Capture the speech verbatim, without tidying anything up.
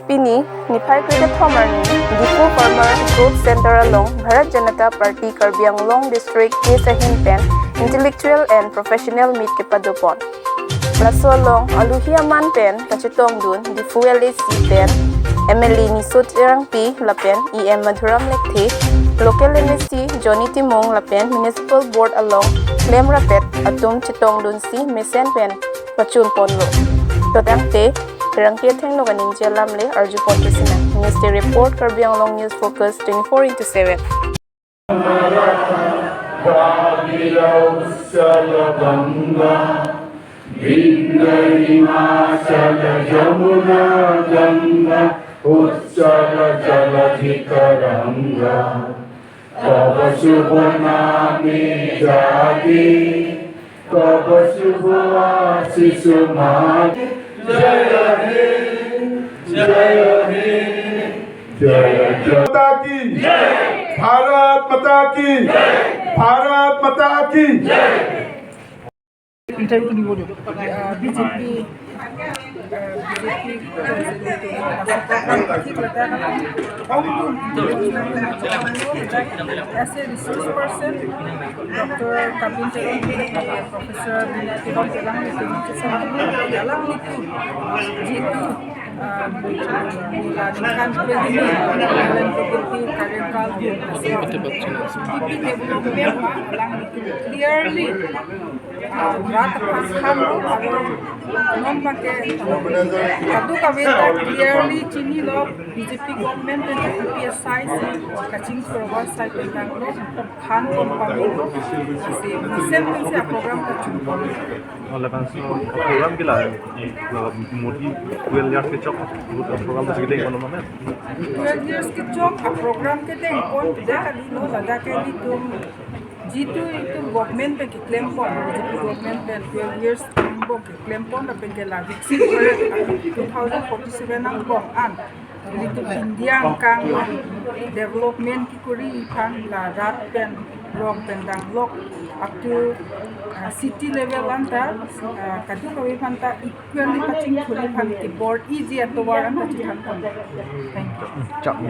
Pini, niphai krethrok arni, Diphu Farmer Growth Center along Bharat Janata Party Karbi Anglong District case ahin pen intellectual and professional meet kepadopon. Laso along aluhi aman pen kachetongdun Diphu L A C pen M L A Niso Terangpi lapen E M Madhuram Lekthe, local M A C Johnny Timung lapen Municipal Board along klemrapet atum chetongdunsi mesen pen pachunponlo. Totangte, Pherangke Thengnok aningje alam le arjupon kesina. News Day Report, Karbi Anglong News Focus twenty-four into seven. Indra Himachal Jamuna Ganga Utsav Jaladhitaranga. Tava shubh name jagi, tava shubh ashish magi. Jai Hind, Jai Hind, Jai Jai. माता की जय। भारत माता की जय। भारत माता की जय। Interview দিব দিয়ক। আহ, বিজেপি, আহ, বিজেপি ঠিক কথা। As a resource person, doctor কাবিন তেৰণ, প্ৰফেচাৰ বিনা তেৰণ তেলাং, আলাং যিটো, আহ, নিকান প্ৰেজেণ্ট, কাৰ্যকাল, ডেভেলপমেণ্ট, আলাং যিটো clearly rat aphan khan lo, aro non bangke kadokave ta clearly chinilo, B J P government pen P P S I si kachingthur asai pen kanglo, khanpon pamelo, lasi mesen pensi a program kachingthur. Oleh bangso program ke la, la Modi twelve years kechok, program si kedengpon ma? Twelve years kechok a program kedengpon, pu de kalilo, ladak ke ilitum jitu itum government pen keklempon, B J P government pen twelve years angbong keklempon, lapen ke la Viksit Bharat two thousand forty-seven angbong an ilitum India angkang development kekori aphan la rat pen rong pen danglok up to, uh, city level anta, uh, kadokave aphanta equally pachingthurji aphan kebor-iji atovar anta chethanpon. Thank you.